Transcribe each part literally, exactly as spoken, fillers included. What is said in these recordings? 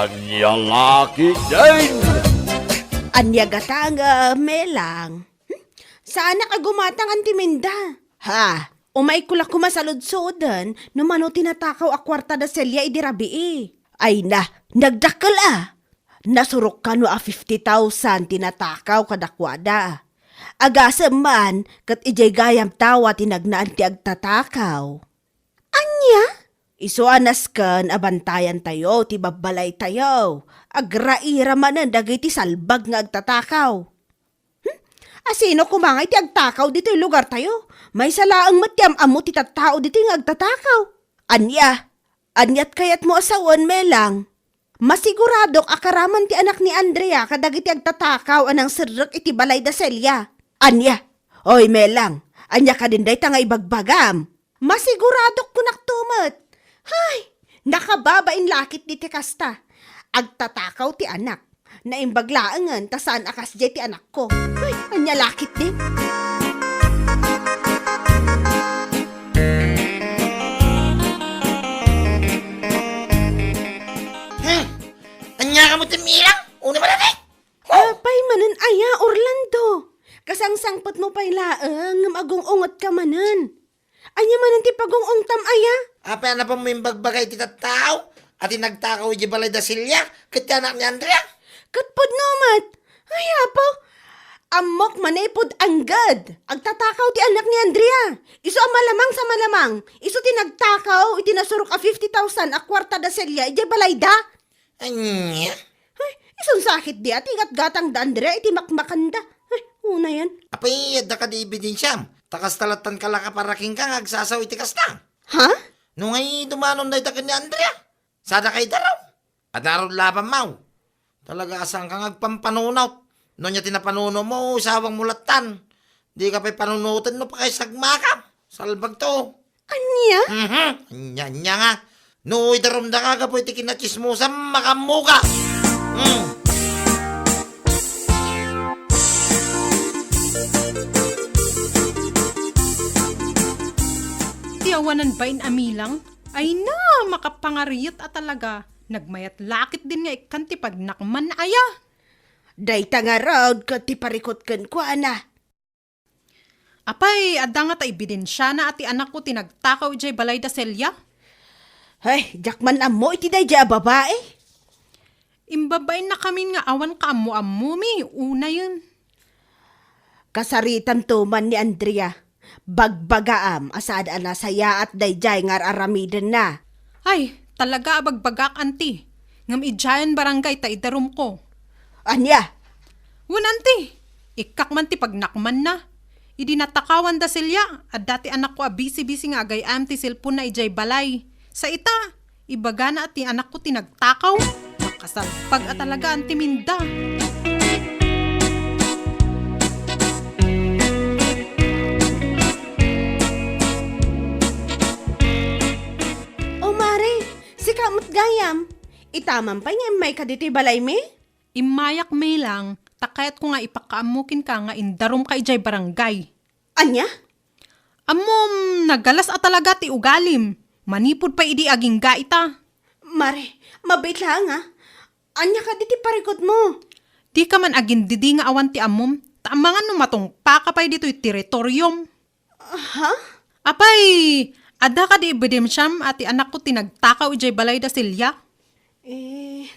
Ania la ketdin? Ania gata nga, Melang? Hmm? Saanak a gumatang antiminda. Ha? Umayko la koma saludsuden no mano ti natakaw a kuarta da Celia idi rabii. Ay na, nagdakkel a! Nasurok kano a fifty thousand ti natakaw kadakuada. Agasem man ket idiay gayam tawa ti nagnaan ti agtatakaw. Ania? Isu a nasken a bantayantayo ti babbalaytayo. Agraira manen dagiti salbag nga agtatakaw. Hmm? Asino koma nga iti agtakaw ditoy lugartayo? Maysa laeng met ti am-ammo ti tattao ditoy nga agtatakaw. Ania? Aniat kayatmo a sawen, Melang? Masiguradok a karaman ti anak ni Andrea kadagiti agtatakaw a nangserrek iti balay da Celia. Ania? Oy, Melang, ania kadin dayta nga ibagbagam? Masiguradok kunak to met. Hay, nakababain la ketdi ti kasta. Agtatakaw ti anak. Naimbag laengen ta saan a kasdiay ti anakko. Hay, ania la ketdi? Hmm, ania ka met, Melang? Una man, eh? Apay manen aya, Orlando? Kasangsangpetmo pay laeng ngem agung-ungetka manen. Ania manen ti pagung-ungtam aya? Apay a napanmo imbagbaga iti tattao a ti nagtakaw idiay balay da Celia ket ti anak ni Andrea? Ket pudno met. Ay, apo. Ammok manipud angged. Agtatakaw ti anak ni Andrea. Isu a malamang sa malamang. Isu ti nagtakaw iti nasurok a fifty thousand a kuarta da Celia idiay balayda. Ania? Ay, isun sakit di ati gatgatang da Andrea iti makmakanda. Ay, unayen. Apay, adda kadi ebidensiam? Ta kasta lattan kalaka para kenka nga agsasao iti kasta. Ha? No ngay dumanon dayta ken ni Andrea, sada kay darum. Adarud laban maw. Talaga a saanka nga agpampanunot. No nia ti napanunomo, isawangmo lattan. Dika pay panunoten no pakaisagmakam. Salbag to. Ania? Mhm. Ania, ania nga. No idarumda ka gapu iti kinachismosam, makammoka. Hmm. Ti awanan bain a Melang, ay na, makapangariyet a talaga. Nagmayat la ketdin nga ikkan ti pagnakman aya. Dayta ngarud ket ti parikut kenkuana. Apay, adda ngata ebidensiana a ti anakko ti nagtakaw idiay balay da Celia? Ay, diak man ammo iti daydiay a babai. Imbabainna kamin nga awan kaammo-ammomi, unayen. Kasaritanto man ni Andrea. Bagbagaam a saan a nasayaat daydiay nga ar-aramidenna. Ay, talaga a bagbagaak, anti. Ngem idiayen barangay ta idarumko. Ania? Wen, anti. Ikkak man ti pagnakmanna. Idi natakawan da Celia, adda ti anakko a bisi-bisi nga agay-ayam ti cellphone-na idiay balay. Sa ita, ibagana a ti anakko ti nagtakaw. Kasalpag a talaga, anti Minda. O, mare, sika met gayam. Itaman pay nga immayka ditoy balaymi? Immayak, Melang, ta kayatko nga ipakaammo kenka nga indarumka idiay barangay. Ania? Ammom, nagalas a talaga ti ugalim. Manipud pay idi agingga ita. Mare, mabiit laeng a. Ania kadi ti parikutmo? Dika man agindidi nga awan ti ammom, ta amangan no matungpaka pay ditoy teritoriom. Ha? Apay, adda kadi ebidensiam a ti anakko ti nagtakaw idiay balay da Celia? Eh,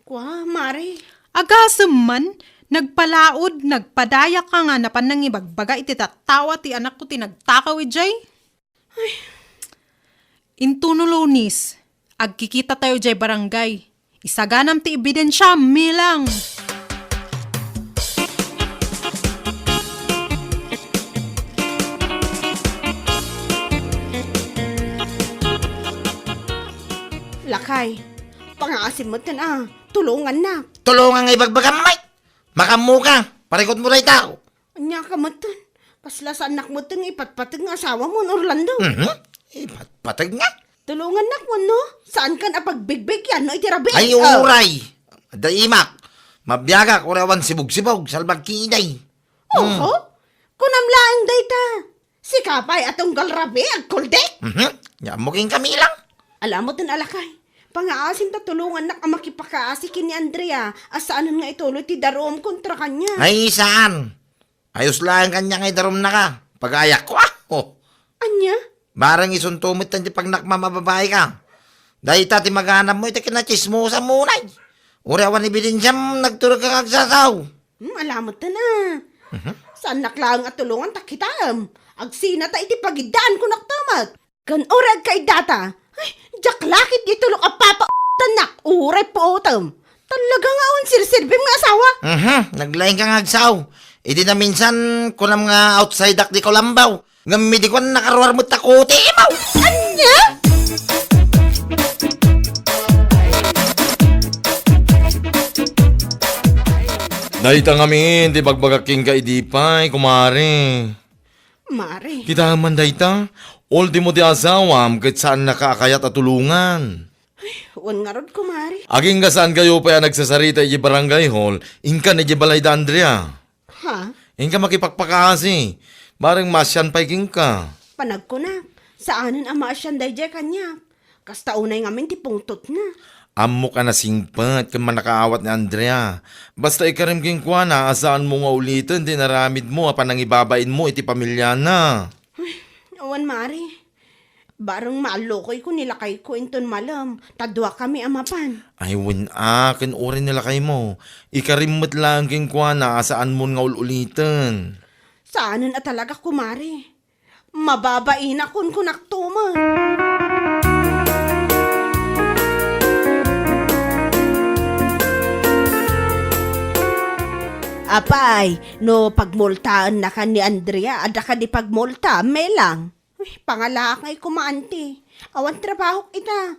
kua, mare. Agasem man, nagpalaod, nagpadayaka nga napan nangibagbaga iti tattao a ti anakko ti nagtakaw idiay. Ay. Intono Lunes, agkikitatayo idiay barangay. Isaganam ti ebidensiam, Melang. Lakay, pangaasim metten a, tulongannak. Tulongan nga ibagbagam, Mike. Makammoka, parikutmo dayta. Ania ka metten? Kasla saannak metten nga ipatpateg nga asawamon, Orlando. Mhm. Ipatpateg nga? Tulongannak wenno? Saankan a pagbigbigen no iti rabii? Ay, uray. Adda imak. Mabiagak, uray awan sibog-sibog, salbag ketdi. Oho? Hmm. Kunam laeng dayta. Sika pay a tunggal rabii, agkuldek? Mhm. Nia ammo kenka, Melang. Ala metten a lakay. Pangaasim ta tulongannak a makipakaasi ken ni Andrea a saanen nga ituloy ti darum kontra kaniak. Ay, saan? Ayos laeng kaniak nga idarumnaka. Pagayak ko, ah! Oh. Ania? Barang isunto met ti pagnakmam a babaika. Dayta ti maganabmo iti kinatsismosanmo, nay. Uray awan ebidensiam, nagturogka nga agsasaw. Hmm, ala metten, ah. Mhm. Saannak laeng a tulongan ta kitaem. Agsinata iti pagiddaanko, naktamat. Ken uray agkaiddata, ay, diak la ketdi tulok a papatannak, uray puotem. Talaga nga awan serserbim nga asawa. Mhm, naglaingka nga agsaw. Idi naminsan, kunam nga outsideak di Kalambaw. Ngem idi kuan, nakaruar met ta kuti, imaw. Ania? Dayta ngamin ti bagbagak kenka idi pay, kumare. Mare. Kitaem man dayta, ultimo ti asawam ket saannaka a kayat a tulongan. Ay, wen ngarud, kumare. Agingga saankayo pay a nagsasarita idiay barangay hall, inkan idiay balay da Andrea. Ha? Inka makipakpakaasi, bareng maasian pay kenka. Panagkunak, saanen a maasian daydiay kaniak. Kasta unay ngamin ti pungtotna. Ammok a nasingpet ken mannakaawat ni Andrea. Basta ikarim kenkuana a saanmo nga uliten ti inaramidmo a panangibabainmo iti pamiliana. Awan, mare. Bareng maallokoyko ni lakayko inton malem, ta duakami a mapan. Ay, wen a, ken uray ni lakaymo. Ikarim met laeng kenkuana a saanmon nga ul-uliten. Saanen a talaga, kumare. Mababainakon, kunak tumet. Apay, no pagmultaennakan ni Andrea, adda kadi pagmulta, Melang? Uy, pangalaak nga ikuma, anti. Awan trabahok ita.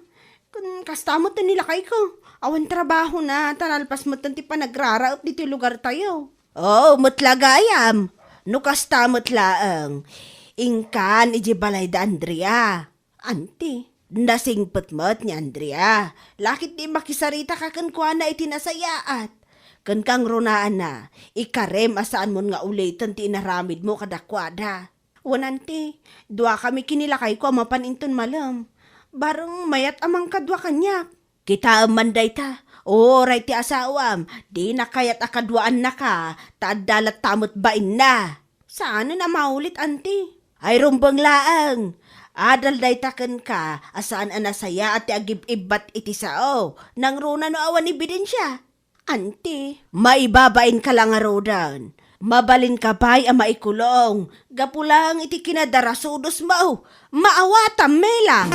Kun kasta met ni lakayko, awan trabahona, ta nalpas met ti panagraraep ditoy lugartayo. Oo, met la gayam. No kasta met laeng, inkan idiay balay da Andrea. Anti, nasingpet met ni Andrea. Lakit ti makisarita ka kenkuana iti nasayaat. Ken kangrunaanna, ikarem a saanmon nga uliten ti inaramidmo kadakuada. Wen, anti, duakami ken ni lakayko a mapan inton malem. Bareng mayat a mangkadua kaniak. Kitaem man dayta, uray ti asawam, dina kayat a kaduaannaka, ta adda latta met bainna. Saanen a maulit, anti. Ay, rumbeng laeng. Adal dayta kenka a saan a nasayaat ti agib-ibbat iti sao, nangruna no awan ebidensia. Anti, maibabainka la ngaruden. Mabalinka pay a maikulong gapu laeng iti kinadarasudosmo. Maawatam, Melang.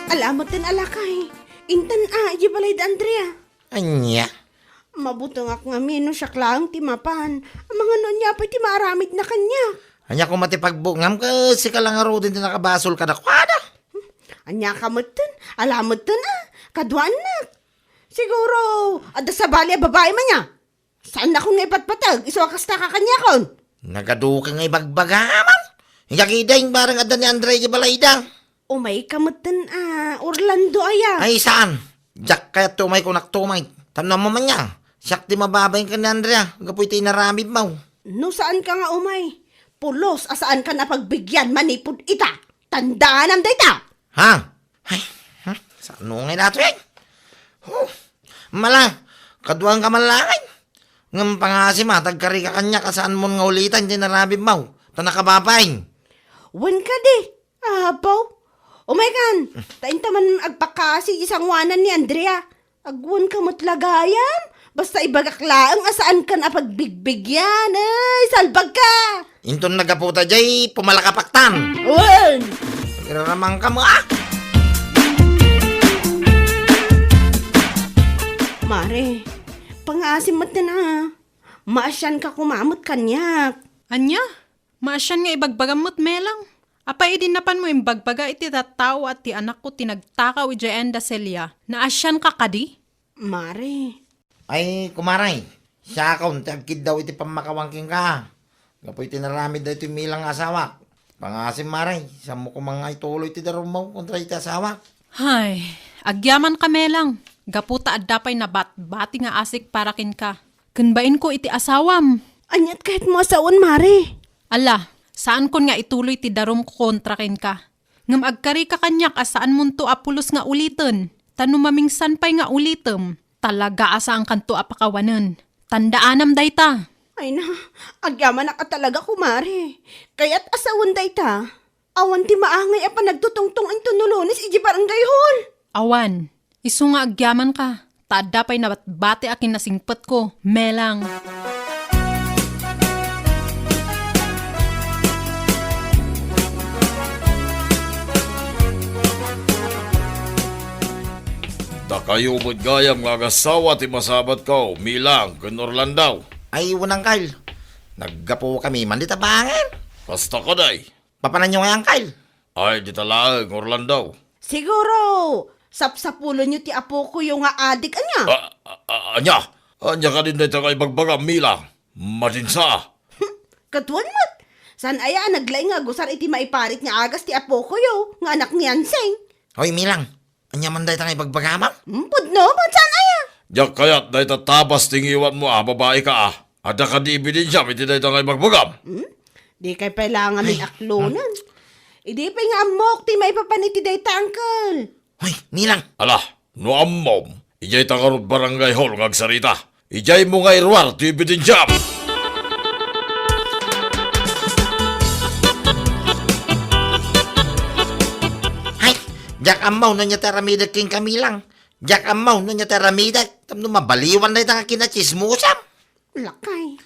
Ala metten a lakay. Intan a, idiay balay da Andrea. Ania? Mabutengak ngamin no siak laeng ti mapan. Amangan no ania pay ti maaramidna kaniak. Ania koma ti pagbutingam ket sika la ngaruden ti nakabasol kadakuada? Ania ka metten? Ala metten a, kaduaannak. Siguro, adda sabali a babai man nia. Saannakon nga ipatpateg, isu a kasta ka kaniakon. Nagaduka nga ibagbagam. Inka ketdin, bareng adda ni Andre iti balayda. Umayka metten a, Orlando aya. Ay, saan? Diak kayat ti umayko, kunak tumet. Tapno ammom ania, siak ti mababain ken ni Andrea gapu iti inaramidmo. No saanka nga umay, pulos a saankan a pagbigyan manipud ita. Tandaanam dayta. Ha? Ay, ha? Saan ngay datoy? Huh. Mala, kaduaanka man laeng. Ngem pangaasim a, ta agkarika kaniak a saanmon nga uliten ti inaramidmo, ta nakababain. Wen kadi, Apo, umaykan, ta inta man agpakaasi iti sangoanan ni Andrea. Agwanka met la gayam, basta ibagak laeng a saankan a pagbigbigyan. Ay, salbagka! Inton naggaputa jay, pumalakapaktan. Wen! Iraramangkam, ah! Mare, pangaasim met na. Maasianka koma met kaniak. Ania? Maasian nga ibagbagam met, Melang. Apay idi napanmo imbagbaga iti tattao a ti anakko ti nagtakaw idiay Enda Celia, naasianka kadi? Mare. Ay, kumare, siakon ti agkiddaw iti pammakawan kenka. Gapu iti naramid daytoy Melang nga asawak. Pangaasim, mare, saanmo koma nga ituloy ti darummo kontra iti asawak. Hay, agyamanka, Melang. Gapu ta adda pay nabatbati nga asik para kenka. Ken bainko iti asawam. Aniat kayatmo a sawen, Mare? Ala, saankon nga ituloy ti darumko kontra kenka. Ngem agkarika kaniak a saanmonto a pulos nga uliten, ta no mamingsan pay nga ulitem, talaga a saankanto a pakawanen. Tandaanam dayta. Ay na, agyamanak a talaga, kumare. Kayat a sawen dayta. Awan ti maangay a panagtutungtong inton no Lunes idiay barangay hall. Awan. Isu nga agyamanka. Ta adda pay nabatbati a kinasingpetko, Melang. Dakayo met gayam nga agasawa ti masabatko, Melang ken Orlando. Ay, wen, Angkel. Naggapukami man dita bangir. Kasta kadi. Papananyo ngay, Angkel? Ay, dita laeng, Orlando. Siguro, sapsapulenyo ti apokoyo nga adik, ania? A, a, a, ania? Ania kadin dayta nga ibagbagam, Melang? Madinsa. Ket wen met. Saan aya a naglaing nga agusar iti maiparit nga agas ti apokoyo nga anak ni Ansing? Hoy, Melang, ania man dayta nga ibagbagam? Hmm, pudno, saan aya? Diak kayat dayta tabas ti ngiwatmo a babaika a. Adda kadi ebidensiam iti dayta nga ibagbagam? Hmm? Dikay pay la ngamin aklonen. Idi pay nga ammok ti maipapan iti dayta, Angkel. Hoy, Melang! Ala, no ammom, idiay ta ngarud barangay hall nga agsarita. Idiaymo nga iruar ti ebidensiam! Hay, diak ammo no ania ti aramidek kenka, Melang. Diak ammo no ania ti aramidek. Tapno mabaliwan dayta nga kinatsismosam. Lakay.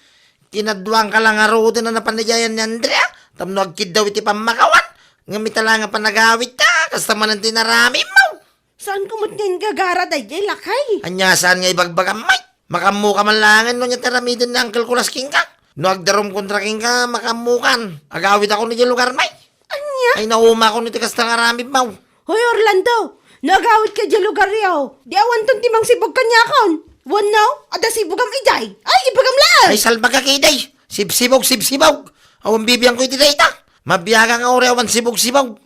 Kinaduangka la ngaruden a napan idiayan ni Andrea, tapno agkiddaw iti pammakawan. Ngem ita la nga panagawidta, kasta manen ti inaramidmo. Saanko met nga inggagara daydiay, lakay? Ania saan nga ibagbagam, Mike? Makaammoka man laengen no ania ti aramiden ni Uncle Kulas kenka. No agdarum kontra kenka, makaammokan. Agawidakon idiay lugarmi. Ania? Ay, naumakon iti kasta nga aramidmo. Hoy, Orlando, no agawidka idiay lugaryo, di awanton ti mangsibog kaniakon. Wenno, adda sibogam idiay. Ay, ibagam laeng! Ay, salbagak idiay. Sibsibog, sibsibog. Awan bibiangko iti dayta. Mabiagak nga uray awan sibog-sibog.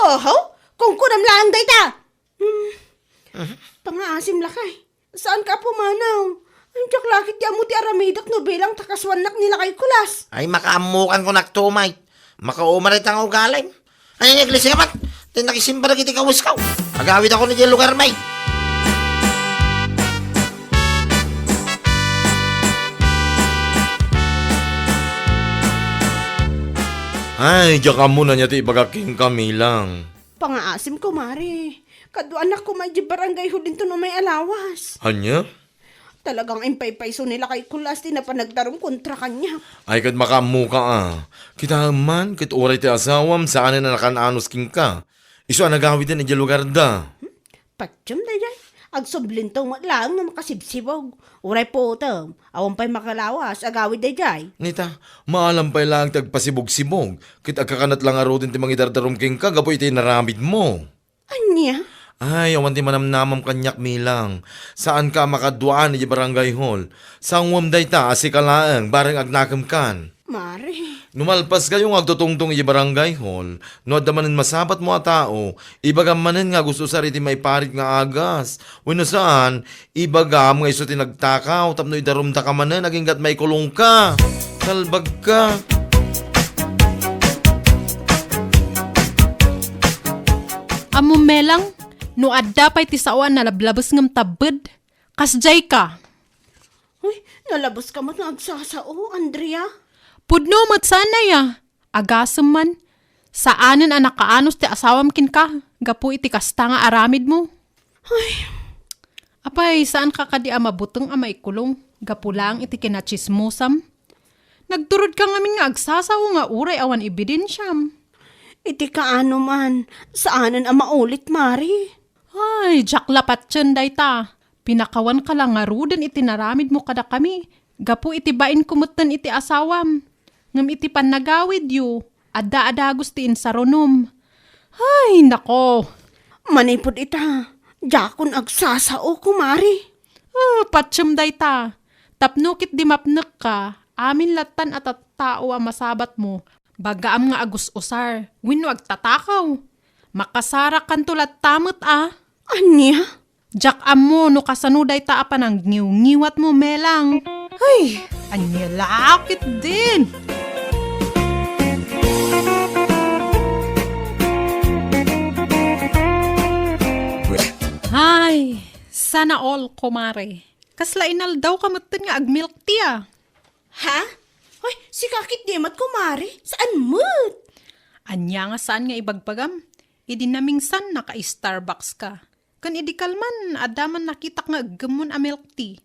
Oho, kunkunam laeng dayta. Hmm. Pangaasim, lakay. Saanka a pumanaw? Ay, diak la ket ammo ti aramidek no bilang ta kasuannak ni lakay Kulas. Ay, makaammokan kunak to, Mike. Makauma dayta nga ugalim. Ay, iglesia man. Ti nakisimba dagiti kawesko. Agawidakon idiay lugarmi. Ay, diak ammo no ania ti ibagak kenka, Melang. Pangaasim, kumare. Kaduanak koma idiay barangay hall inton umay a lawas. Ania? Talagang impaypayso ni lakay Kulas ti napan agdarum kontra kaniak. Ay, ket makaammoka a. Kitaem man, ket uray ti asawam, saanen a nakan-anos kenka. Isu a nagawiden idiay lugarda. Hmm? Patiem daydiay. Agsublinto met laeng no makasibsibog. Uray putem, awan pay makalawas, agawid daydiay. Nita, maalam pay laeng ti agpasibog-sibog, ket agkakanat la ngaruden ti mangidardarum kenka gapu iti inaramidmo. Ania? Ay, awan ti manamnamam kaniak, Melang. Saanka a makaduaan idiay barangay hall. Sanguem dayta a sika laeng, bareng agnakemkan. Mare. No malpaskayo nga agtutungtong idiay barangay hall, no adda manen masabatmo a tao, ibagam manen nga agus-usar iti maiparit nga agas. Wenno saan, ibagam nga isu ti nagtakaw tapno idarumdaka manen agingga't maikulongka. Salbagka. Ammom, Melang, no adda pay ti sao a nalablabes ngem tabbed, kasdiay ka. Uy, nalabeska met nga agsasao, Andrea. Pudno met saan aya. Agasem man. Saanen a nakaanos ti asawam kenka gapu iti kasta nga aramidmo. Ay. Apay, saanka kadi a mabuteng a maikulong gapu laeng iti kinatsismosam? Nagturodka ngamin nga agsasao nga uray awan ebidensiam. Iti kaano man, saanen a maulit, Mare. Ay, diak la patien dayta. Pinakawanka la ngaruden iti naramidmo kadakami, gapu iti bainko metten iti asawam. Ngem iti pannagawidyo, adda a dagus ti insarunom. Ay, nako! Manipud ita, diakon agsasao, kumare. Ah, patiem dayta. Tapno ket di mapnekka, amin lattan a tattao a masabatmo, bagaam nga agus-usar, wenno agtatakaw. Makasarakanto latta met a. Ania? Diak ammo no kasano dayta a panangngiwngiwatmo, Melang. Ay! Ania la ketdin? Ay, sana all, kumare. Kasla inaldawka metten nga ag-milk tea, a. Ha? Hoy, sika ketdi met, kumare. Saan met? Ania nga saan nga ibagbagam? Idi namingsan, naka-Starbucks ka. Ken idi kalman, adda man nakitak nga eggemmon a milk tea.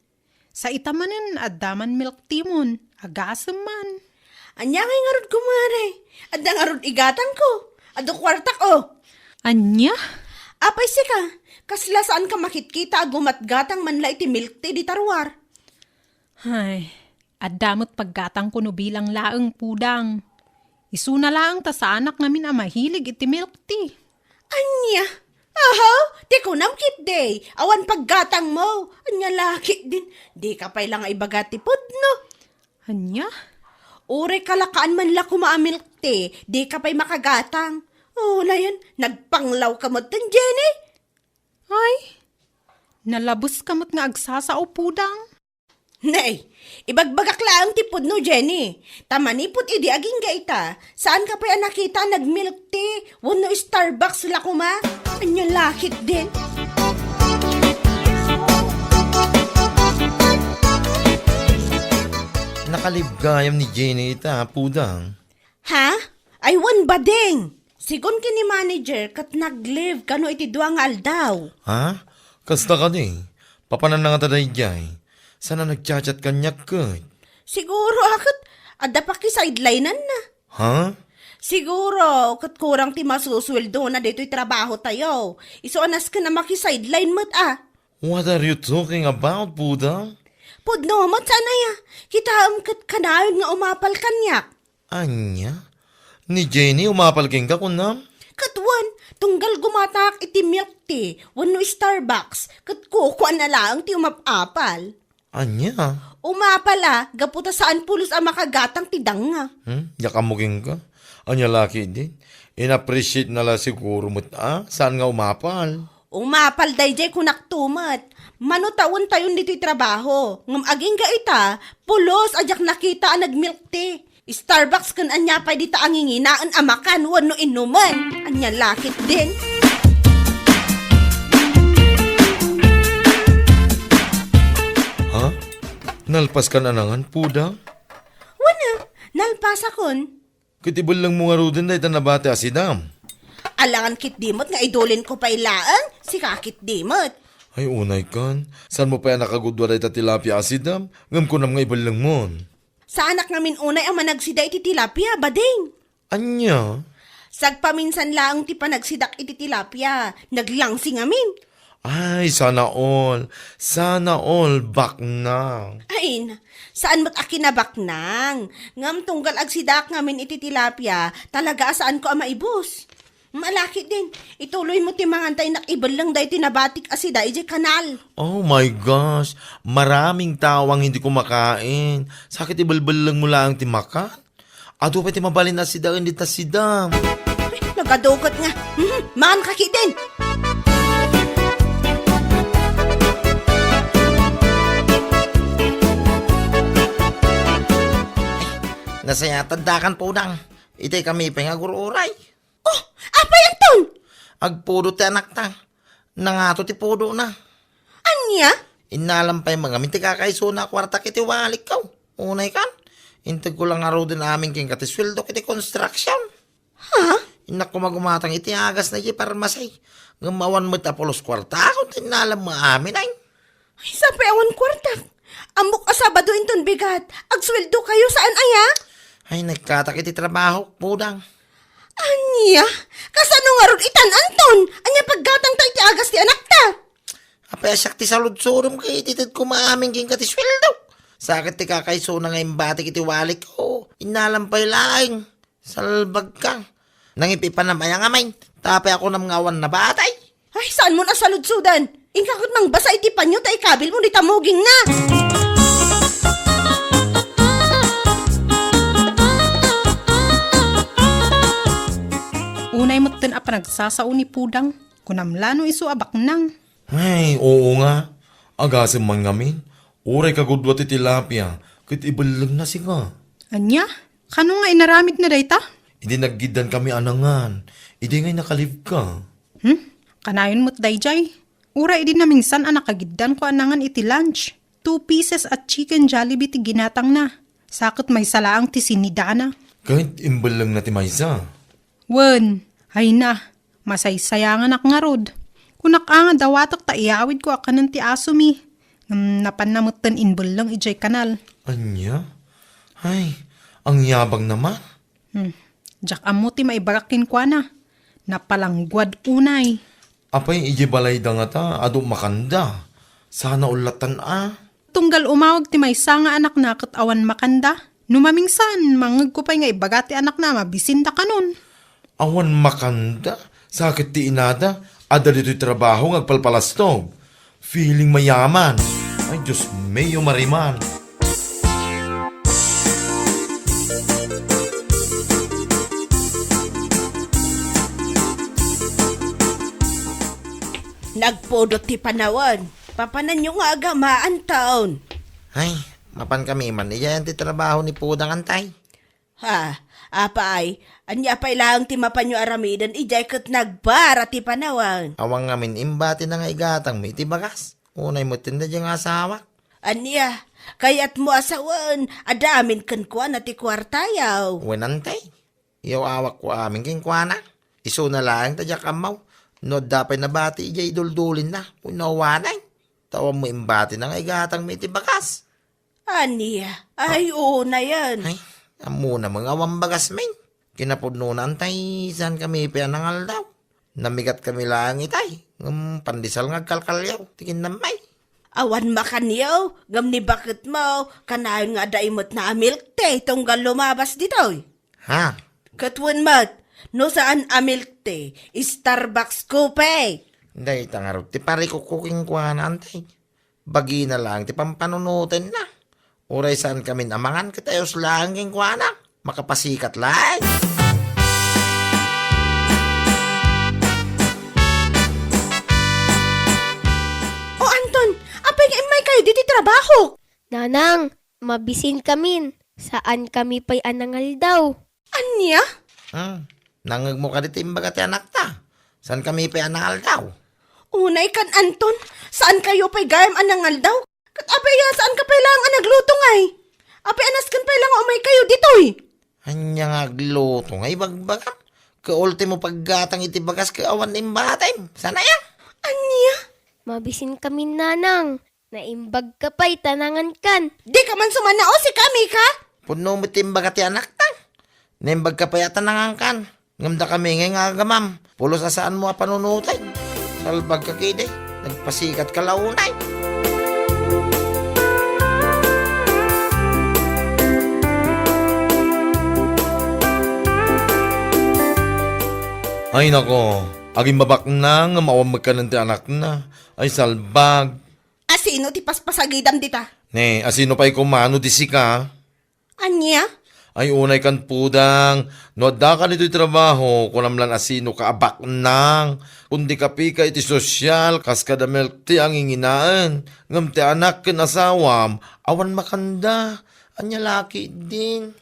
Sa ita manen, adda man milk tea mon, agasem man. Ania ngay ngarud, kumare? Adda ngarud igatangko. Adu kuartak, o. Ania? Apay sika, kasla saanka makitkita a gumatgatang man la iti milk tea dita ruar? Ay, adda met paggatangko no bilang laeng, Pudang. Isuna laeng ta saanak ngamin a mahilig iti milk tea. Ania? Aha, ti kunam ketdi, awan paggatangmo. Ania la ketdin, dika pay la nga ibaga ti pudno. Ania? Uray kalakaan man la koma a milk tea, dika pay makagatang. O, layan, nagpanglawka metten, Jenny. Ay, nalabeska met nga agsasao, Pudang. Nay, ibagbagak laeng ti pudno, Jenny. Ta manipud idi agingga ita, saanka pay a nakita a nag-milk tea wenno Starbucks la koma? Ania la ketdin? Nakalib gayam ni Jenny ita, Pudang. Ha? Ay, wen, Bading. Sigun ken ni manager, ket nag-leave kano iti dua nga aldaw. Ha? Kasta kadi? Papananna ngata daydiay? Saan a nagchat-chat kaniak ket? Siguro a ket adda pakisideline-anna. Ha? Siguro ket kurang ti masusueldona ditoy trabahotayo. Isu a nasken a makisideline met a. What are you talking about, Pudang? Pudno met saan aya. Kitaem ket kanayon nga umapal kaniak. Ania? Ni Jenny umapal kenka, kunam? Ket wen, tunggal gumatak iti milk tea wenno Starbucks, ket kukuana laeng ti umap-apal. Ania? Umapal a, gapu ta saan pulos a makagatang ti danga. Hmm? Diak ammo kenka. Ania la ketdin? In-appreciate na la siguro met a, saan nga umapal? Umapal daydiay, kunak to met. Mano ta wen tayon ditoy trabaho, ngem agingga ita, pulos a diak nakita a nag-milk tea. Starbucks ken ania pay dita a nginginaen a makan wenno inumen. Ania la ketdin? Ha? Nalpaskan a nangan, Pudang? Wen a, nalpasakon. Ket ibellengmo ngaruden dayta nabati a sidam? Alangan ketdi met nga idulinko pay laeng, sika ketdi met. Ay, unaykan, saanmo pay a nakagudua dayta tilapia a sidam, ngem kunam nga ibellengmon? Saanak ngamin unay a managsida iti tilapia, Bading. Ania? Sagpaminsan laeng ti panagsidak iti tilapia, naglangsi ngamin. Ay, sana all. Sana all, baknang. Ay, na, saan met a kinabaknang. Ngem tunggal agsidaak ngamin iti tilapia, talaga a saanko a maibus. Ala ketdin, ituloymo ti mangan ta innak ibelleng daytoy nabatik a sida idiay kanal. Oh my gosh, maraming tawang hindi kumakain. Sakit ibelbellengmo laeng ti makan. Adu pay ti mabalin a sidaen dita sidam. Ay, nagaduket nga. Mhm, mangan ka ketdin. Nasayaat ti addakan, Pudang. Itay kami pay nga agur-uray. Oh, apay anton? Agpudo ti anakta. Nangato ti pudona. Ania? Innalam pay ngamin ti kakaisuna a kuartak iti walikko. Unaykan, integko la ngaruden amin kenka ti sueldok iti construction. Ha? Innak koma gumatang iti agasna iti parmasi. Ngem awan met a pulos kuartakon ti innalam amin, ay. Ay, sapay awan kuartak. Ammok a Sabado inton bigat. Agsueldokayo, saan aya? Ay, nagkatak iti trabaho, Pudang. Ania? Kasano ngarud itan anton? Ania paggatangta iti agas ti anakta? Apay a siak ti saludsodem ket itedko amin kenka ti sueldo? Sakit ti kakaisuna nga imbatik iti walikko. Innalam pay laeng. Salbagka. Nangipipanam aya ngamin, ta apay a kunam nga awan nabatay? Ay, saanmon a saludsodan? Inka ket mangbasa iti panyo ta ikabilmo dita mugingna. Unay metten a panagsasao ni Pudang, kunam la no isu a baknang. Ay, oo nga. Agasem man ngamin. Uray kagudua ti tilapia, Ket ibellengna sika. Ania? Kano nga inaramidna dayta? Idi naggiddan kami a nangan, idi ngay nakalibka. Hmm? Kanayon met dayjay. Uray idi namingsan a nakagiddanko a nangan iti lunch. Two pieces a chicken Jollibee ti ginatangna. Sa ket maysa laeng ti sinidana. Ket imbellengna ti maysa. Wen, ay na, masaysayanganak ngarud. Kunak a nga dawatek ta iyawidko a kanen ti asomi. Ngem napanna metten imbelleng idiay kanal. Ania? Ay, angyabangna man. Hmm. Diak ammo ti maibagak kenkuana. Napalangguad unay. Apay, idiay balayda ngata, adu makanda. Sana ullatan a. Tunggal umawag ti maysa nga anakna ket awan makanda. No mamingsan, mangngegko pay nga ibaga ti anakna a mabisinda kanon. Awan makanda, sa ket ti inada, adda ditoy trabaho nga agpalpalastog. Feeling mayaman. Ay, Dios mio, Marimar. Nagpudot ti panawen. Papananyo nga agama, Anton. Ay, mapan kami man. Idiayan ti trabaho ni Pudang, Antay. Ha, apay, ania pay laeng ti mapanyo aramiden idiay ket nagbara ti panawen? Awan ngamin imbati na nga igatangmi iti bagas. Unay met ti daydiay nga asawak. Ania, kayatmo a sawen, adda amin kenkuana ti kuartayo. Wen, Antay. Yaw-awakko amin kenkuana. Isuna laeng ta diak ammo no adda pay nabati idiay iduldulinna wenno awanen. Ta awan met imbati na nga igatangmi iti bagas. Ania? Ay, unayen. Ay, ammona met nga awan bagasmi. Kinapudnona, Antay, saan kami pay a nangaldaw. Namigat kami laeng itay, ngem pandesal nga agkalkaliaw ti kinnammi. Awan makanyo, ngem ni baketmo, kanayon nga adda imetna a milk tea tunggal lumabas ditoy. Ha? Ket wen met, no saan a milk tea, Starbucks coffee. Dayta ngarud ti parikukko kenkuana, Antay. Bagina laeng ti pampanunotenna. Uray saan kamin a mangan ket ayos laeng kenkuana. Makapasikat laeng. O Anton, apay nga immaykayo ditoy trabaho? Nanang, mabisin kamin. Saan kami pay a nangaldaw. Ania? Hmm, nangngegmo kadi ti imbaga ti anakta? Saan kami pay a nangaldaw? Unay kan Anton, saan kayo pay gayam a nangaldaw? Ket apay a saan ka pay laeng a nagluto ngay? Apay a nasken pay la nga umay kayo ditoy? Ania nga agluto nga ibagbagam? Ket ultimo paggatang iti bagas ket awan imbatim. Saan aya? Ania? Mabisin kami, Nanang. Naimbag ka pay ta nangankan. Di ka man sumanao, si kami ka? Pudno met ti imbaga ti anakta. Naimbag ka pay a ta nangankan. Ngem dakami ngay nga agamam. Pulos a saanmo a panunoten. Salbag ka kidi. Nagpasikat ka la unay. Ay nako, agimbabakna ngem awan met kanen ti anakna. Ay salbag. Asino ti paspasagidam dita? Ne, asino pay koma no di sika? Ania? Ay, unay kan Pudang, no adda ka ditoy trabaho, kunam lan asino ka a baknang. Kundi kapi ka iti sosyal, kas kada milk tea a nginginaen. Ngem ti anak ken asawam, awan makanda. Ania laki din.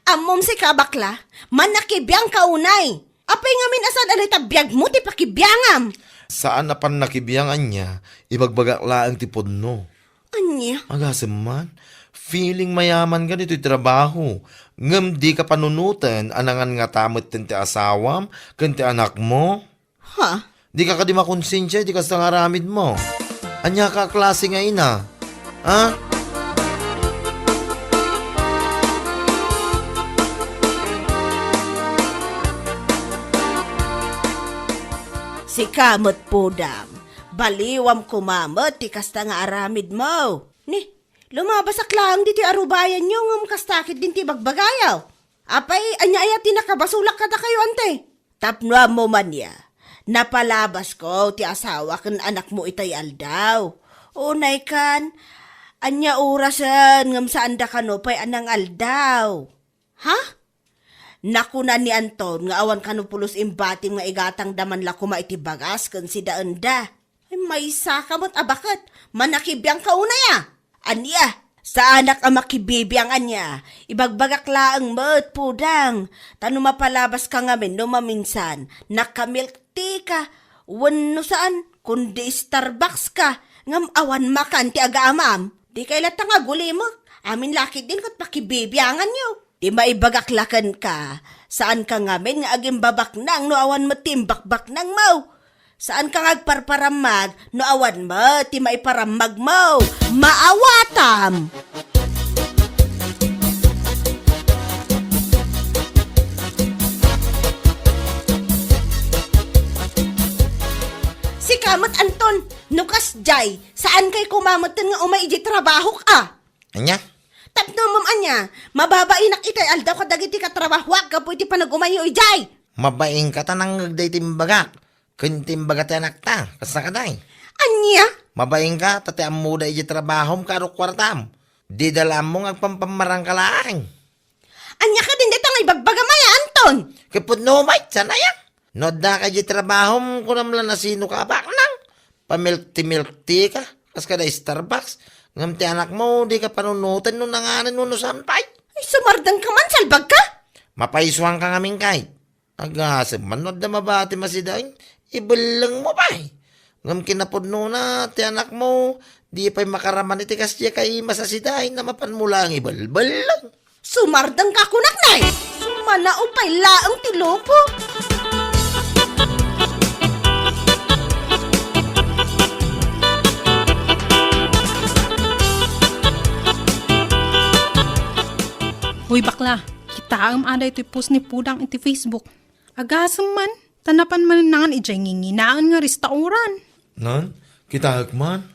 Ammom sika a bakla, manakibiang ka unay. Apay ngamin a saan a dayta biagmo ti pakibiangam? Saan a pannakibiang ania, ibagbagak laeng ti pudno. Ania? Agasem man, feeling mayaman ka ditoy trabaho, ngem di ka panunoten a nangan ngata metten ti asawam ken ti anakmo? Ha? Di ka kadi makonsensia iti kasta nga aramidmo? Ania ka a klase nga ina? Ha? Sika met, Pudang, baliwam koma met ti kasta nga aramidmo. Ni, lumabasak laeng ditoy arubayanyo ngem kasta ket din ti bagbagayo. Apay, ania aya ti nakabasolak kadakayo, ante? Tapno ammo man ya, napalabasko ti asawa ken anakmo itay aldaw. Unay kan, ania orasen ngem saanda kano pay a nangaldaw? Ha? Nakuna ni Anton nga awan kano pulos imbatim nga igatangda man la koma iti bagas ken sidaenda. Ay, maysa ka met a baket, manakibiang ka unay a. Ania? Saanak a makibibiang ania. Ibagbagak laeng met, Pudang. Ta no mapalabaska ngamin no maminsan, naka-milk tea ka, wenno saan, kundi Starbucks ka, ngem awan makan ti agaamam. Dikay latta nga agulimek. Amin la ketdin ket makibibianganyo. Ti maibagak la kenka, saanka ngamin nga agimbabaknang no awan met ti imbakbaknangmo. Saanka nga agparparammag no awan met ti maiparammagmo. Maawatam! Sika met, Anton, no kasdiay, saankay koma metten nga umay idiay trabahok a? Ania? Tapno mem ania, mababainak itay aldaw kadagiti katrabahoak gapu iti panag-umayyo idiay. Mabainka ta nangngeg daytoy imbagak. Ken ti imbaga ti anakta, kasta kadi? Ania? Mabainka ta ti ammoda idiay trabahom kaano kuartam. Dida la ammo nga agpampammarangka laeng. Ania kadin dayta nga ibagbagam aya, Anton? Ket pudno met, saan aya? No addaka idiay trabahom, kunam la no sinoka a baknang. Pamilk tea-milk tea ka, kas kada Starbucks. Ngem ti anakmo, dika panunoten no nanganen wenno saan pay. Ay, sumardengka man, salbagka! Mapaisuanka ngamin kay. Agasem man no adda mabati masidaen, ibellengmo pay. Ngem kinapudnona, ti anakmo, di pay makaraman iti kasdiay kaimas a sidaen a mapanmo laeng ibelbelleng. Sumardengka kunak, nay! Sumanaw pay laeng ti lupok. Hoy, bakla, kitaem a daytoy post ni Pudang iti Facebook. Agasem man, ta napan manen nangan idiay nginginaen nga restauran. Nan, kitaek man.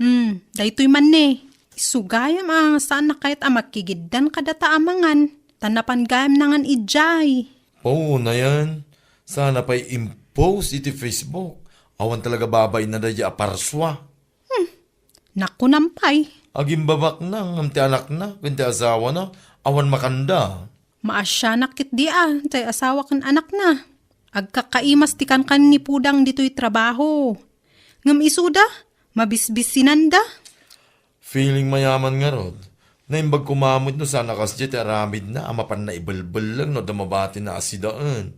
Hmm, daytoy man ne. Isu gayam a saan a kayat a makigiddan kadata a mangan, ta napan gayam nangan idiay. Pao, nayan, saan a pay impost iti Facebook. Awan talaga babainna daydiay a parsua. Hmm, nakunam pay. Agimbabaknang ngem ti anakna ken ti asawana, awan makanda. Maasianak ketdi a, tay asawa ken anakna. Agkakaimas ti kankan ni Pudang ditoy trabaho. Ngem isuda, mabisbisinanda. Feeling mayaman ngarud. Naimbag koma met no saan a kasdiay ti aramidna a mapanna ibelbelleng no adda mabatina a sidaen.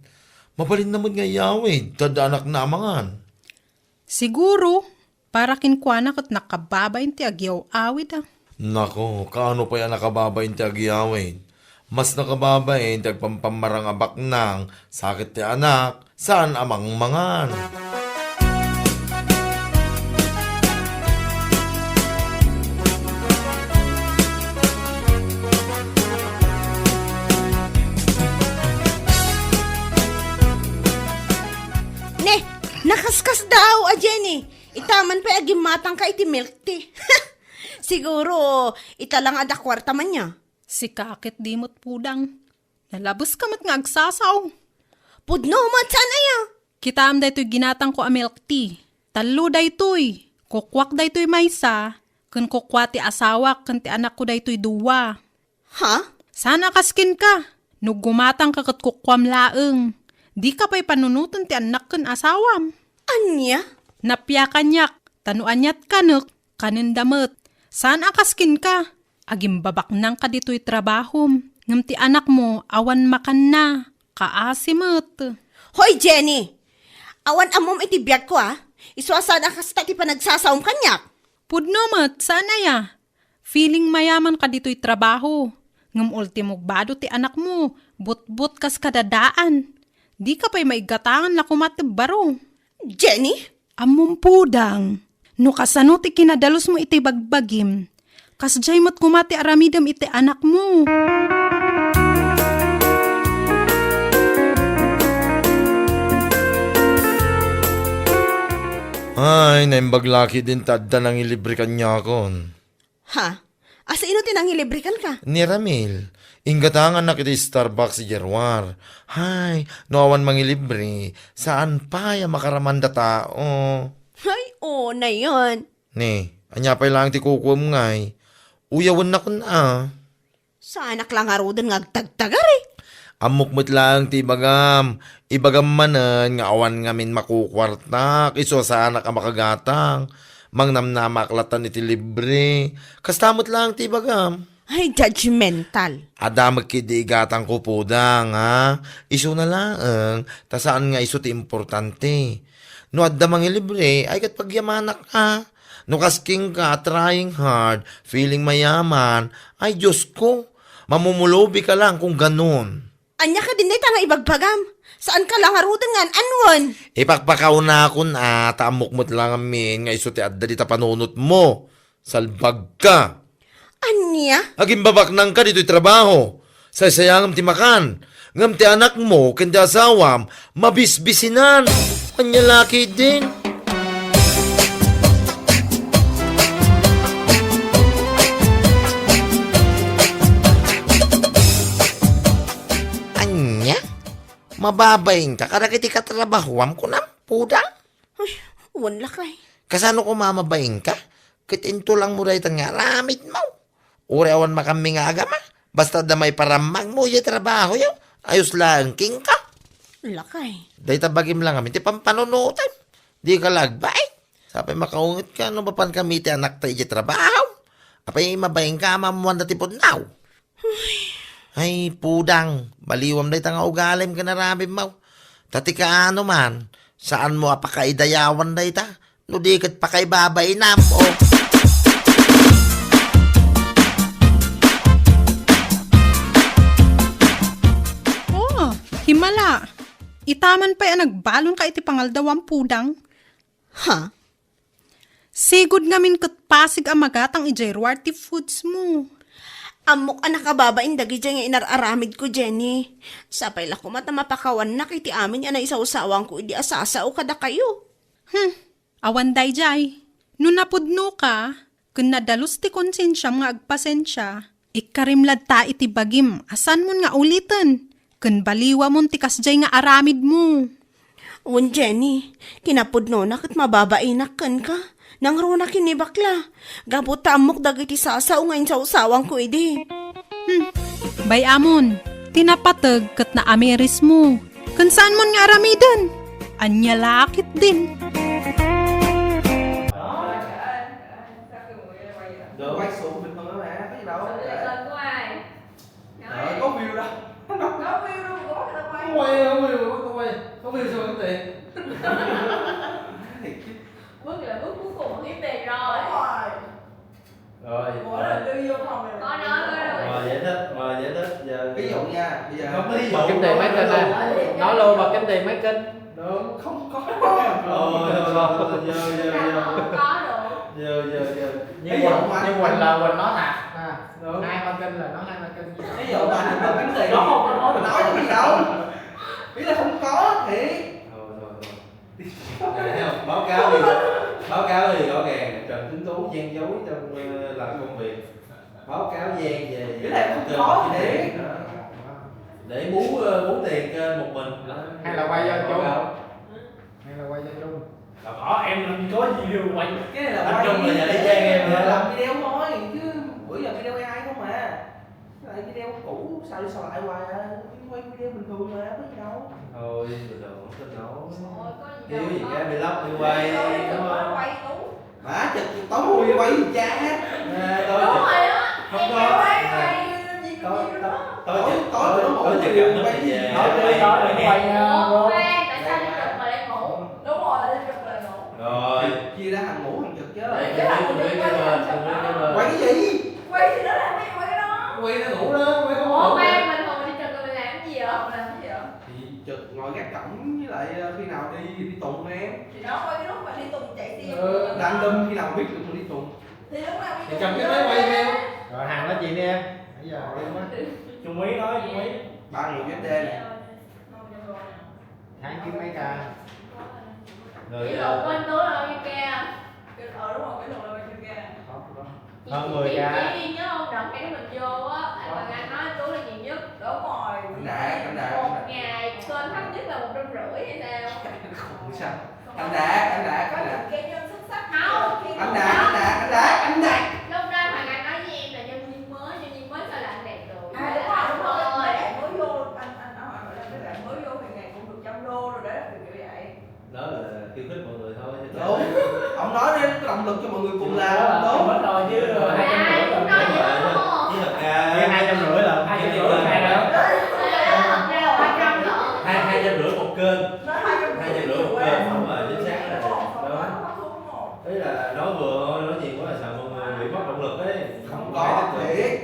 Mabalinna met nga iyawid, ta adda anakna a mangan. Siguro, para kenkuana ket nakababain ti agiyaw-awid a. Nako, kaano pay a nakababain ti agyawid? Mas nakababain ti agpampammarang a baknang, sakit ti anak, saan a mangmangan. Ne, nakaskasdaaw a Jenny. Ita man pay a gimmatangka iti milk tea. Siguro, ita la nga adda kuarta man ya. Sika ket di met pudang. Nalabeska met nga agsasaw. Pudno met saan aya? Kitaem daytoy ginatangko a milk tea. Tallo daytoy. Kukuak daytoy maysa, ken kukua ti asawak ken ti anakko daytoy dua. Ha? Saan a kas kenka? No gumatangka ket kukuam laeng. Dika pay panunoten ti annak ken asawam. Ania? Napia kaniak, ta no aniat kanek, kanenda met. Saan a kas kenka? Agimbabaknangka ditoy trabahom, ngem ti anakmo awan makanna. Kaasi met. Hoy, Jenny! Awan ammom iti biagko, a? Isu a saan a kasta ti panagsasaom kaniak. Pudno met, saan aya? Feeling mayamanka ditoy trabaho, ngem ultimo bado ti anakmo, butbot kas kadadaan. Dika pay maigatangan la koma ti baro. Jenny? Ammom pudang, no kasano ti kinadalusmo iti bagbagim, kasdiay met koma ti aramidem iti anakmo. Ay, naimbag la ketdin ta adda nangilibre kaniakon. Ha? Asino ti nangilibre kenka? Ni Ramil. Inggatangannak iti Starbucks idiay ruar. Hay, no awan mangilibre, saan pay a makaramanda tao. Hay, o, nayon. Ni, ania pay laeng ti kukuem ngay? Uyawennakon a. Saanak la ngaruden nga agtagtagari. Ammok met laeng ti ibagam. Ibagam manen nga awan ngamin makukuartak, isu a saanak a makagatang. Mangnamnamaak latta iti libre. Kasta met laeng ti ibagam. Ay, judgmental. Adda met ketdi igatangko, Pudang, ha? Isuna laeng, ta saan nga isu ti importante. No adda mangilibre, ay ket pagyamanak, ha? No kas kenka a trying hard, feeling mayaman, ay Diyos ko, mamumulobika lang kung ganun. Ania kadin dayta nga ibagbagam? Saanka la ngaruden nga an-anuen? Ipakpakaunakon a, ta ammok met la ngamin nga isu ti adda dita panunotmo. Salbagka! Ania? Agimbabaknangka ditoy trabaho. Saysayangam ti makan. Ngem ti anakmo ken ti asawam, mabisbisinan. Ania la ketdin? Ania? Mababainka kadagiti katrabahoam, kunam, Pudang? Ay, wen, lakay. Kasano koma mabainka? Ket intulang mo dayta nga aramidmo. Uray awan makammi nga agama. Basta adda maiparammangmo idiay trabahoyo. Ayos laeng kenka. Lakay. Dayta bagim la ngamin ti pampanunotam. Dika la agbain. Sapay makaungetka no mapankami ti anakta idiay trabaho. Apay mabainka a maammuanda ti pudnaw. Ay, Pudang, baliwam dayta nga ugalim ken aramidmo. Ta ti kaano man, saanmo a pakaidayawan dayta, no di ket pakaibabainam, o. Oh, himala. Ita man pay a nagbalonka iti pangaldawam, Pudang. Ha? Sigud ngamin ket pasig a magatang idiay Ruarte Foods mo. Ammok a nakababain dagidiay nga inar-aramidko, Jenny. Sapay la koma ta mapakawannak iti amin a naisawsawanko idi a sasao kadakayo. Hmm, awan daydiay. No napudnoka, ken nadalus ti konsensiam nga agpasensia, ikkarim latta iti bagim a saanmon nga uliten, ken baliwamon ti kasdiay nga aramidmo. Wen, Jenny, kinapudnona ket mababainak kenka. Nangruna ken ni bakla, gapu ta ammok dagiti sasao nga insawsawanko idi. Hmm, bay-amon, ti napateg ket naamirismo. Ken saanmon nga aramiden? Ania la ketdin? Đó, quay xuống bình thường thôi mà, có gì đâu. Ờ, có view đó. Có view luôn, có view đâu quay. Có quay, có view, có quay. Có view sao có tiền? Bước là bước cuối cùng của cái bề rồi. Đúng rồi. Rồi, ủa, rồi. Là tư duy văn phòng này là có nói, có nói. Rồi, giải thích, rồi, giải thích, giờ ví dụ nha, bây giờ không có ví dụ, bật kiếm tiền mấy kênh này. Nói luôn, bật kiếm tiền mấy kênh. Đúng, không có. Ờ, giờ, giờ, giờ, giờ. Không có được. Giờ, giờ, giờ. Ví dụ mà. Nhưng Quỳnh, nhưng Quỳnh là Quỳnh nói thật. À, đúng. Hai ba kênh là nói hai ba kênh. Ví dụ mà anh bật kiếm tiền, nó không có nói, nói cái gì đâu. Ý là không có thiệt. Thôi, thôi, thôi. Này, thấy không? Báo cáo thì, báo cáo thì rõ ràng Trần Tuấn Tú gian dối trong, ờ, làm công việc. Báo cáo gian về, cái này không có thiệt. Để bú, ờ, bú tiền cho một mình. Hay là quay cho Trung? Hay là quay cho Trung? Là có, em làm gì có gì đâu quay. Cái này là anh quay Trung là giờ đi gian em nữa. Làm video thôi, chứ bữa giờ video A I không mà. Cái này video cũ, sao đi sao lại hoài à? Quay video bình thường mà, có gì đâu. Thôi, bình thường không tin đâu. Ôi, có gì. Thiếu đâu, gì có cái vlog đi quay, đúng không? Quay tú. Má, chụp tao quay gì cha? À, tao đúng chụp. Rồi á. Không có. Quay, quay, tao, tao, tao chụp, tao, tao chụp tao quay gì? Tao, tao, tao quay, à, ủa, bro. Khoan, tại sao đi chụp mà lại ngủ? Đúng rồi, đi chụp mà lại ngủ. Rồi. Chia ra hàng ngủ hàng chụp chứ. Rồi, chụp, chụp, chụp, chụp, chụp. Quay cái gì? Quay gì đó, làm cái gì quay cái đó? Quay nó ngủ đó, quay không ngủ. Ủa, khoan, bình thường đi chụp rồi mình làm cái gì vậy? Làm cái gì vậy? Thì chụp ngồi gác cổng với lại, ờ, khi nào đi thì đi tùng em. Thì đó, quay cái lúc mà đi tùng chạy xe. Ờ, đang đâm khi nào biết được mà đi tùng. Thì lúc nào đi tùng. Thì chụp cái máy quay theo. Rồi, Hằng nói chuyện đi em. Nãy giờ quên quá. Trung Mỹ nói, Trung Mỹ. Ba người U S D này. Tháng trước mấy ca? Rồi, ví dụ, ờ, quên túi rồi kia. Ờ, đúng rồi, ví dụ là bên kia. Không, không. Chị, hơn mười ca. Chị, chị nhớ không? Đợt khi mình vô á, mà Ngọc nói túi là nhiều nhất. Đúng rồi. Anh Đạt, anh Đạt, anh Đạt. Một ngày quên thấp nhất là một trăm rưỡi hay sao? Không sao. Anh Đạt, anh Đạt, anh Đạt. Có những cá nhân xuất sắc. Không. Anh Đạt, anh Đạt, anh Đạt, anh Đạt. Lúc đó mà Ngọc nói với em là nhân viên mới, nhân viên mới sao làm đẹp được. À, đúng rồi, đúng rồi. Mấy bạn mới vô, anh, anh, anh, anh, mấy bạn mới vô thì ngày cũng được trăm đô rồi đó, kiểu kiểu vậy. Đó là khiêu khích mọi người thôi, chứ. Đúng. Ông nói để có động lực cho Cuối cùng là Đó là đúng. Hết rồi chứ, hai trăm rưỡi Ai, rồi. Cũng nói Đúng rồi, chứ. Chứ thật ra Cái hai trăm rưỡi là hai trăm rưỡi, hai trăm. Hai, hai trăm rưỡi một kênh. Nói hai trăm rưỡi Hai trăm rưỡi một kênh, không là chính xác là Đó. Ý là nói vừa thôi, nói nhiều quá là sợ mọi người bị mất động lực ấy. Không Không có phải tức là thiệt.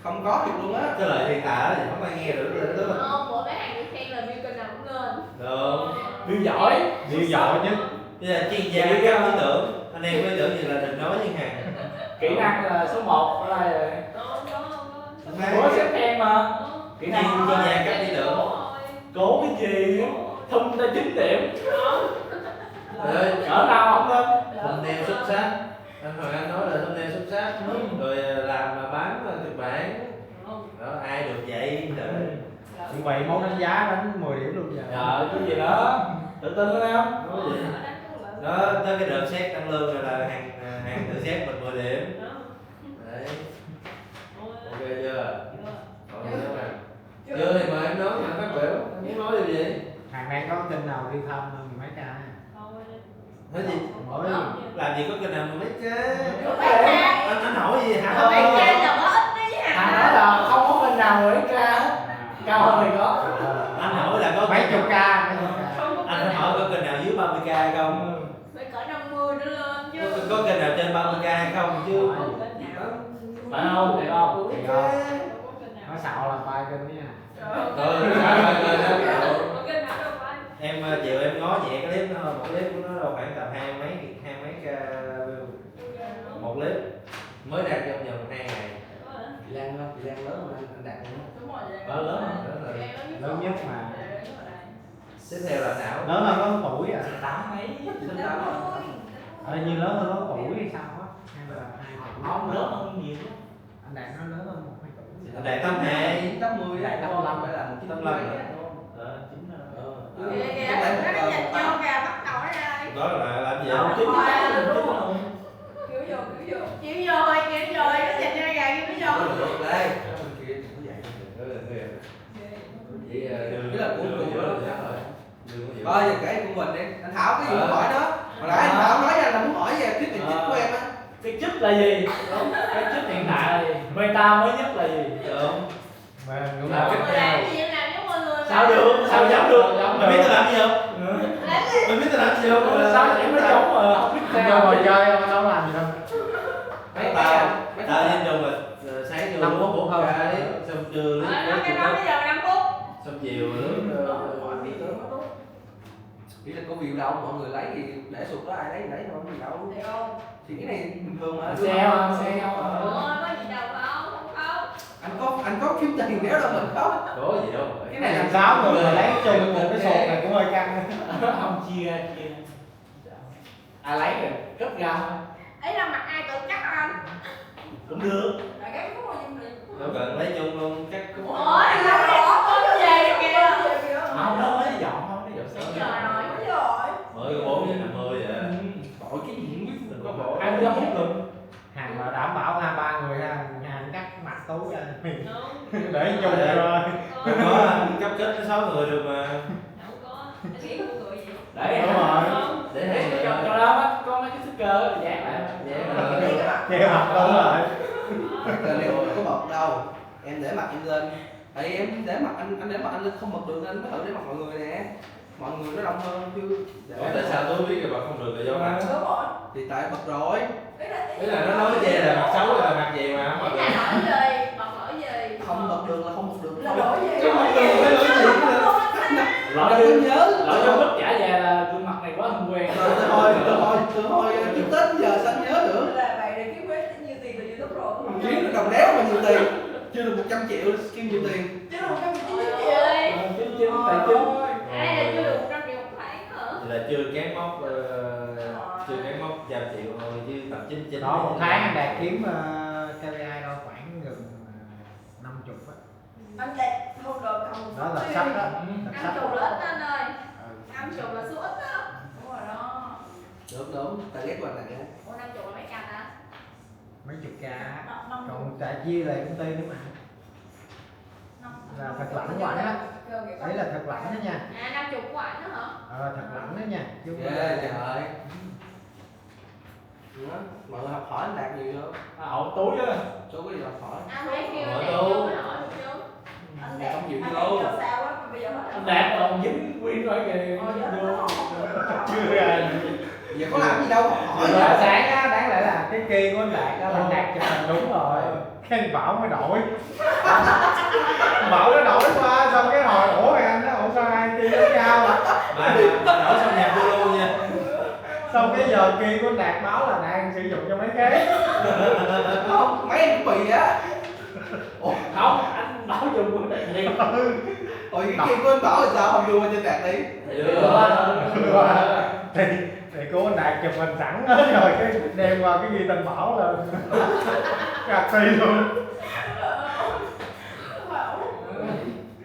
Không có thiệt luôn á. Tức là hiện tại á thì không ai nghe được nữa đó. Không, ủa, mấy hàng được khen là view kênh nào cũng lên. Đúng. View giỏi, view giỏi nhất. Bây giờ chuyên gia View cấp cao. Lý tưởng. Anh em có lý tưởng gì là đừng nói với hàng. Kỹ năng là số một ở đây rồi. Không có, không có. Ủa, sếp khen mà. Kỹ năng Chuyên, chuyên gia cấp lý tưởng. Cố cái gì? Thông ta chín điểm. Đấy. Cỡ nào không lên? Thumbnail xuất sắc. Anh Hoàng Anh nói là thumbnail xuất sắc. Rồi, ờ, làm mà bán, ờ, kịch bản. Đó, ai được vậy trời. Như vậy món đánh giá đánh mười điểm luôn vậy. Ờ, cái gì đó. Tự tin lên em. Đúng rồi. Đó, tới cái đợt xét tăng lương rồi là hàng, à, hàng tự xét mình mười điểm. Đấy. Ok chưa? Còn gì nữa không? Chưa thì mời em nói, em phát biểu. Em muốn nói điều gì? Hàng đang có kênh nào đi thăm mười mấy k? Nói gì? Ủa, làm gì có kênh nào mười mấy k? Mười mấy k. Anh, anh hỏi gì hả? Mười mấy k là có ít đấy hả? Thằng nói là không có kênh nào mười mấy k. Cao hơn thì có. Anh hỏi là có Mấy chục k, mấy chục k. Anh hỏi có kênh nào dưới ba mươi k không? Phải cỡ năm mươi nữa lên chứ. Có, có kênh nào trên ba mươi k hay không chứ? Phải không? Thiệt không? Thiệt không? Nói xạo làm bài kênh đó nha. Ờ, sao mà kênh đó? Em, ờ, chiều em ngó nhẹ cái clip nó, một clip của nó đâu khoảng tầm hai mấy, hai mấy k view. Một clip mới ra trong vòng hai ngày. Chị Lan, chị Lan lớn hơn anh, anh Đạt không? Đúng rồi, chị Lan Ờ, lớn hơn. Chị Lan lớn nhất. Lớn nhất mà. Tiếp theo là Thảo. Lớn hơn có tuổi à? Tám mấy? Tám. Ờ, như lớn hơn có tuổi hay sao á? Hay là hai tuổi? Không, lớn hơn nhiều lắm. Anh Đạt nó lớn hơn một hai tuổi. Anh Đạt tám hai. Tám mươi, Anh Đạt tám lăm. Phải là một chín lăm. Ờ, chín lăm. Ờ. Kìa, kìa, nó nói một, nhìn ờ, nhau kìa, bắt đầu nó ra đi. Đó là làm gì? Ờ, chín lăm, chín lăm. Kiểu vô, kiểu vô. Kiểu vô, kiểu vô, nó nhìn nhau kìa, kiểu vô. Đây. Ờ, ờ. Vậy, ờ, Tức là của, của, của, của, Thôi, giờ kể của mình đi. Anh Thảo có gì muốn hỏi nữa? Hồi nãy anh Thảo nói ra là muốn hỏi về cái tình chức của em á. Cái chức là gì? Đúng. Cái chức hiện tại meta mới nhất là gì? Đúng. Mà đúng Làm là cái gì làm với mọi người mà. Sao được? Sao giống được? Mày biết tao làm gì không? Mày biết tao làm gì không? Sao em nói chống mà không biết sao? Ngồi chơi không, đâu làm gì đâu. Mấy cái, mấy cái, tao với Trung là, ờ, sáng vô năm phút, bốn cái, xong trưa lướt Facebook. Ờ, nói cái đó bây giờ năm phút. Xong chiều lướt, ờ, Ý là có view đâu, mọi người lấy thì để sụt đó, ai lấy thì lấy thôi, không gì đâu. Thì không. Thì cái này bình thường mà. Sale, sale. Ờ. Ủa, có gì đâu, không, không, không. Anh có, anh có kiếm tiền nếu là mình có. Có gì đâu. Cái này làm sao mà lấy chung một cái sụt này cũng hơi căng. Không, chia, chia. Ai lấy rồi, cất ra thôi. Ấy là mặt ai tự cắt anh? Cũng được. Là cái phút mà dùng thì Đâu cần lấy chung luôn, cắt cũng Ủa, anh nói có có về kìa. Không, nó mới dọn, không, nó dọn Bây giờ rồi, bây giờ rồi. Mới có bốn giờ năm mươi vậy. Ừ. Đổi cái gì không biết, có bộ. Ai dám hút luôn. Hàng mà đảm bảo ha, ba người ha, hàng cắt mặt tú ra. Đúng. Để chung Ờ. Rồi. Không có, cấp kết nó sáu người được mà. Không có, anh biết của người gì. Đấy. Đúng rồi. Để hai người. Cho, cho nó bắt con mấy cái sticker dán lại. Dán lại. Che mặt đúng rồi. Cái này không có bật đâu. Em để mặt em lên. Tại em để mặt anh, anh để mặt anh lên không bật được nên mới thử để mặt mọi người nè. Mọi người nó đông hơn chứ. Ủa, tại sao tôi biết là bật không được là do mặt? Đúng rồi. Thì tại bật rồi. Ý là nó nói che là mặt xấu là mặt gì mà không bật được. Ý là lỗi gì? Bật lỗi gì? Không bật được là không bật được. Là lỗi gì? Không bật được, phải lỗi gì? Lỗi gì? Lỗi nhớ. Lỗi nhớ. Lỗi nhớ. Bất trả về là gương mặt này quá không quen. Từ, từ hồi, từ hồi, từ hồi trước Tết giờ sao anh nhớ được? Là vậy rồi kiếm quên nhiều tiền từ YouTube rồi. Kiếm được đồng đéo mà nhiều tiền. Chưa được một trăm triệu, kiếm nhiều tiền. Chứ đâu có một trăm triệu. Ôi. Ờ, chín chín tài chính. Ôi. Ê, là chưa được một trăm triệu một tháng hả? Là chưa cán mốc, ờ, Ờ. Chưa cán mốc trăm triệu thôi, chứ tầm chín chín Đó, một tháng anh Đạt kiếm, ờ, K P I đâu khoảng gần, ờ, năm chục á. Anh Đạt không đòi cầm một Đó là triệu. Sắp đó, Ừ. Năm chục là ít anh ơi. Ừ. Năm chục là số ít á. Đúng rồi đó. Đúng, đúng, target của anh là vậy. Ủa, năm chục là mấy trăm ta? Mấy chục k á. Năm, năm. Còn trả chia lại công ty nữa mà. Năm, Là năm thật chục lẳng là của anh á. Kêu, kêu Đấy là thật lẳng đó nha. À, năm chục của anh đó hả? Ờ, thật lẳng đó nha. Chứ không Ghê phải là vậy hả? Mọi người học hỏi anh Đạt nhiều vô. À, ổ túi á. Số có gì học hỏi. Anh thấy kêu Hỏi Đạt đâu? Vô, hỏi được vô. Anh Mẹ Đạt, không chịu anh đâu. Đạt giờ sao quá mà bây giờ hết Anh Đạt còn dính nguyên nói về Ồ, dạ, vô. nó không Chưa ra. Giờ có làm gì đâu học hỏi. Rõ ràng á, đáng lẽ là cái kia của anh Đạt đó là Đạt chụp hình đúng rồi. Cái anh Bảo mới đổi. Bảo nó đổi qua, xong cái hồi ủa, anh nó ủa sao hai kia giống nhau hả? Mà mà nói xong nhạc vô luôn nha. Xong cái giờ kia của Đạt báo là Đạt sử dụng cho máy khác. Không, máy em cũng bị vậy á. Không, anh Bảo dùng của Đạt đi. Ôi, cái kia của anh Bảo là sao không đưa qua cho Đạt đi? Được. Thì thì của anh Đạt chụp hình sẵn đó, rồi cái đem qua cái ghi tên Bảo là gạt đi luôn. Bảo.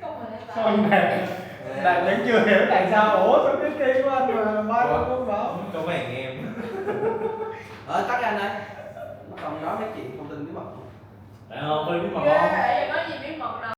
Không phải là Xong Đạt Đạt vẫn chưa hiểu tại sao, ủa sao cái kia của anh mà mai của anh Bảo. Có mấy anh em. Ờ, tắt anh ơi. Nó còn nói mấy chuyện thông tin bí mật. Tại không, tôi biết mà Ghê không. Vậy có gì bí mật đâu.